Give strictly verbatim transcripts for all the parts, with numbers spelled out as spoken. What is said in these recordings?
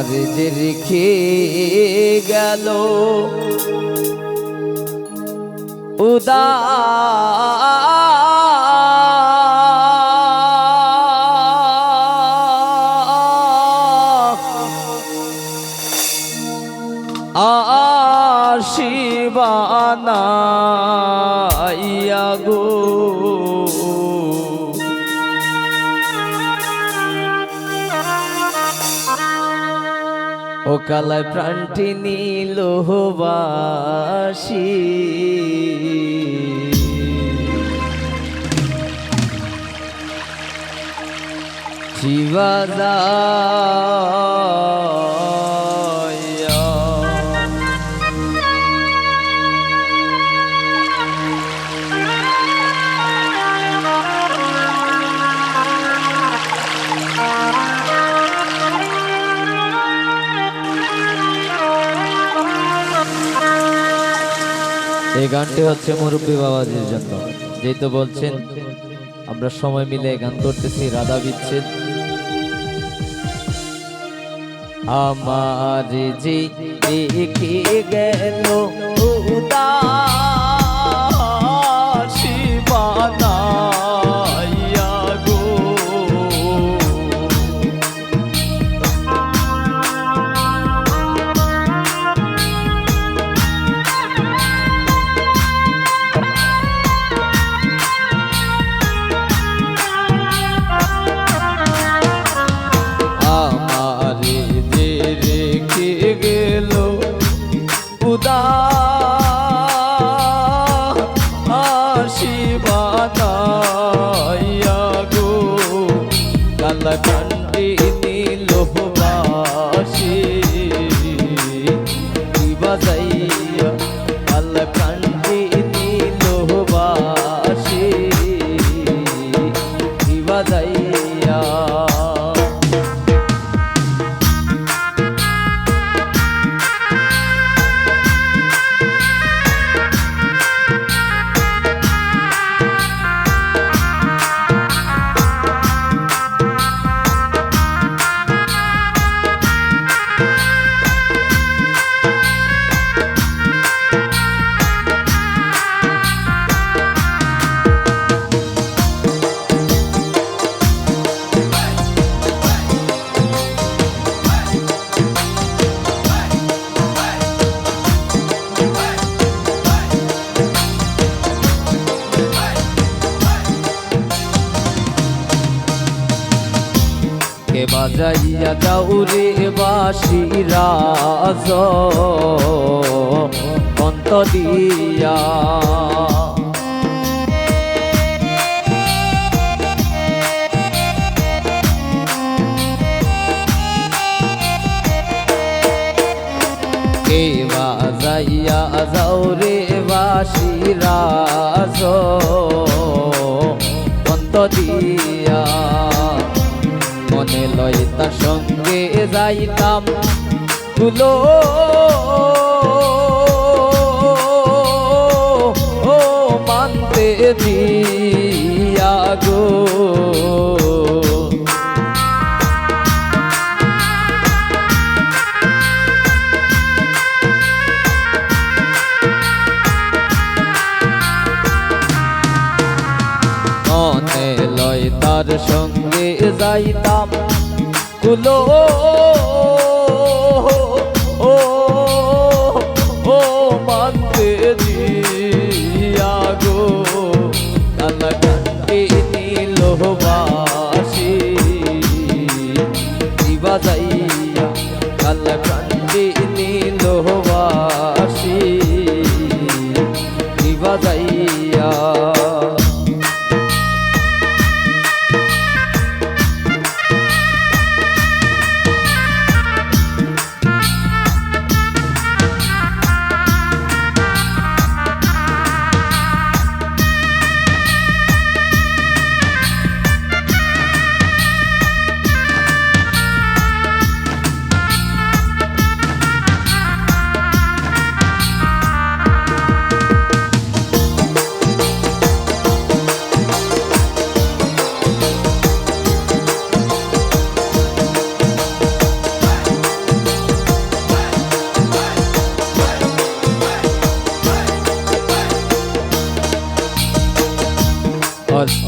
যে রেখে গেল উদা আশিবানা ইয়া গো। ও কালায় প্রাণটি নিল বাসি। শিবা যাইয়া। এই গানটি হচ্ছে মুরব্বী বাবাজির জন্য, যেহেতু বলছেন আমরা সময় মিলে গান করতেছি রাধা বিচ্ছেদ। আমার যে দেখে গেল উদাসী বানাইয়া গো। আমারে যে রেখে গেল উদা আশি বানাইয়া গো, কালাকান্দি নিল বাসি। কি বাজাইয়া কালাকান্দি নিল বাসি, কি বাজাইয়া। কে বাজাইয়া যাও রে বাঁশি রাজ অন্তর দিয়া। কে বাজাইয়া যাও রে বাঁশি রাজ অন্তর দিয়া। মনে লয় তার সঙ্গে যাইতাম কুলো ও মানতে দিয়া গো। মনে লয় তার সঙ্গে যাইতাম কুলো ও, ও মানতে দিয়া গো। কালাকান্দি নিল বাসি, কি বাজাইয়া কালাকান্দি নিল বাসি, কি বাজাইয়া।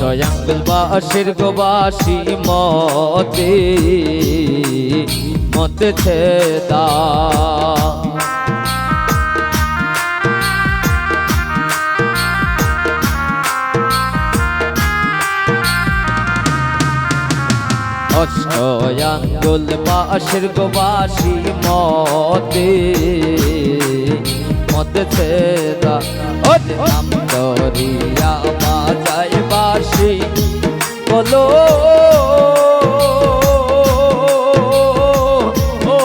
অষ্ট আঙ্গুল বাঁশির গো বাঁশি মতে, মতে ছেদা। অষ্ট আঙ্গুল বাঁশির গো বাঁশি মতে, মতে ছেদা। ওরে নাম ধরিয়া বাজাই বাঁশি, বলো ও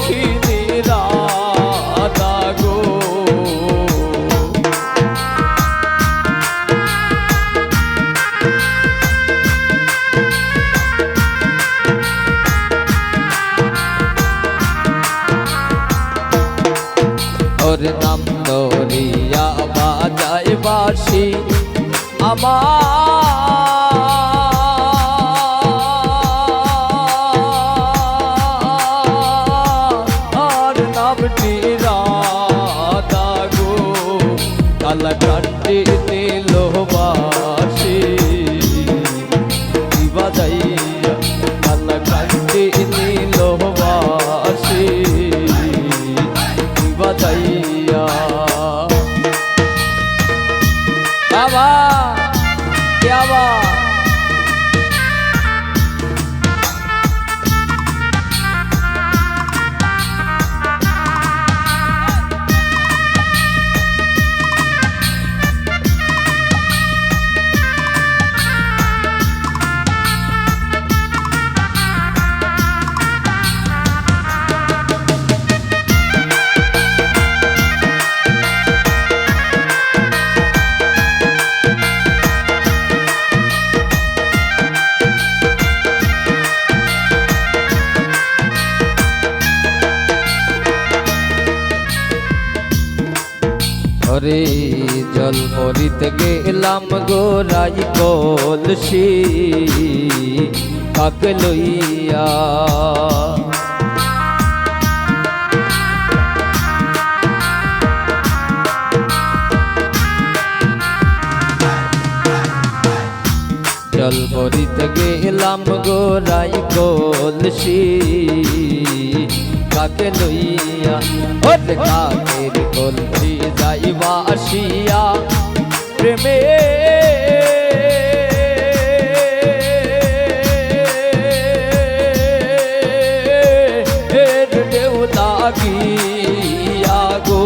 কি নিরাদা গো। ওরে নাম ধরিয়া বাজাই বাঁশি আমার নামটি রাধা গো, কালাকান্দি নীল বাঁশি বাজাইয়া, কালাকান্দি নীল বাঁশি বাজাইয়া। বাবা, কে বাবা? ওরে জল ভরিতে গেলাম গো রাই কলসি কাক লইয়া। জল ভরিতে গেলাম গো রাই কলসি কাক লইয়া। ওরে কাকের কলসি যাইবা আসিয়া প্রেমে এর ঢেউ লাগিয়া গো।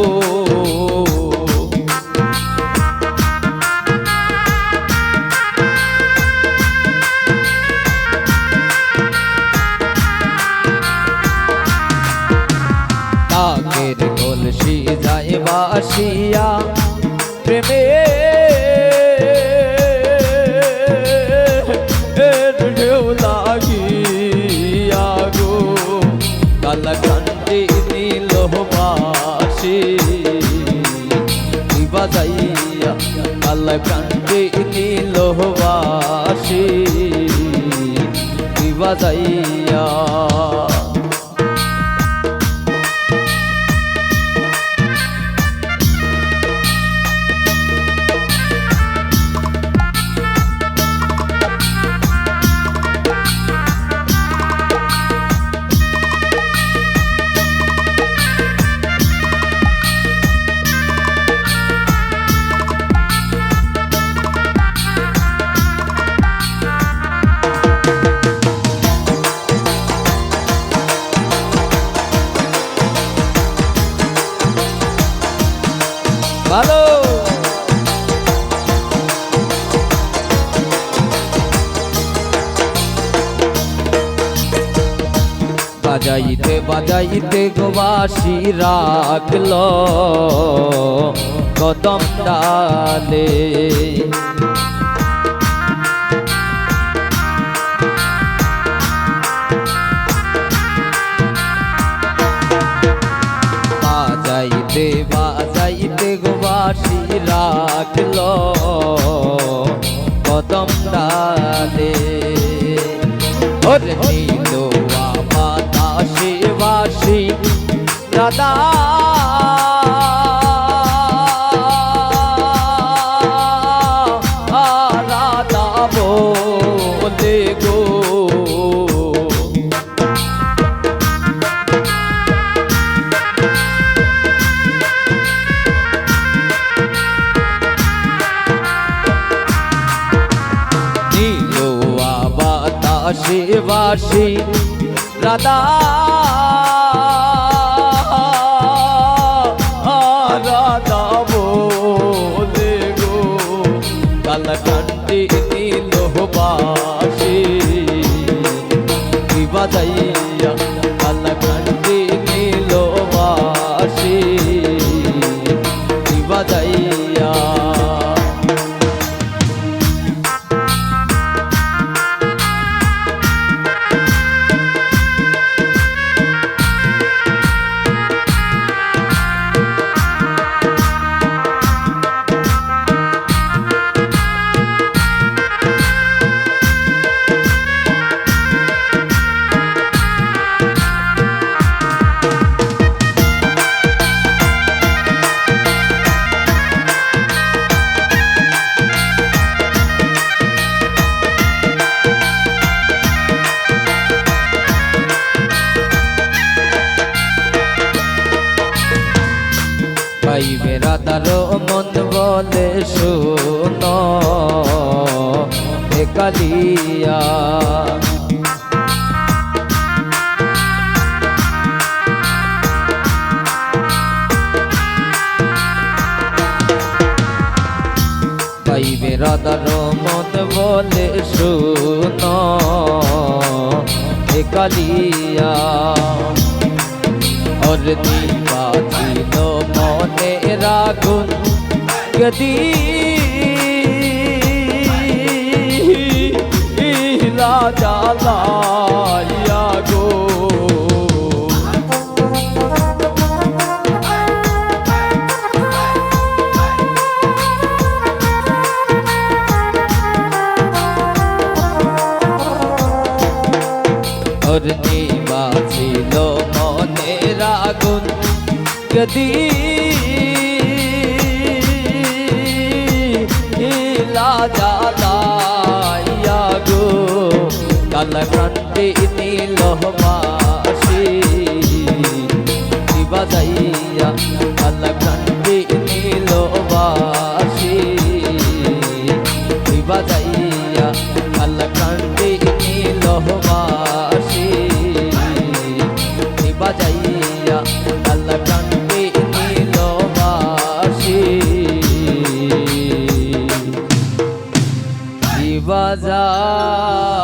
কাকের কলসি যাইবা আসিয়া প্রেমে এর ঢেউ লাগিয়া গো। কালাকান্দি নীল বাঁশি বাজাইয়া, কালাকান্দি নীল বাঁশি বাজাইয়া। ভালো। বাজাইতে বাজাইতে গো বাঁশি রাখলো কদম ডালে। বাজাইতে বাজাইতে গো বাঁশি রাখলো কদম ডালে। ওরে নীলুয়া বাতাসে বাঁশি রাধা, রাধা কালাকান্দিবাসী রাধা, রাধা বলে গো, কালাকান্দি নীলবাসী। কি বাজাইয়া কালাকান্দি নীলবাসী, কি বাজাইয়া। পাইবে রাধার মন বলে শুনো হে কালিয়া। পাইবে রাধার মন বলে শুনো হে কালিয়া। ওর নিবাজিল মনের আগুন, গদিলা জ্বালাইয়া গো। ওর নিবাজিল মনের আগুন, গদিলা জ্বালাইয়া গো। কালাকান্দি নীলবাসী, কি বাজাইয়া কালাকান্দি নীলবাসী, কি বাজাইয়া কালাকান্দি নীলবাসী, কি বাজাইয়া কালাকান্দি নীলবাসী, কি বাজাইয়া।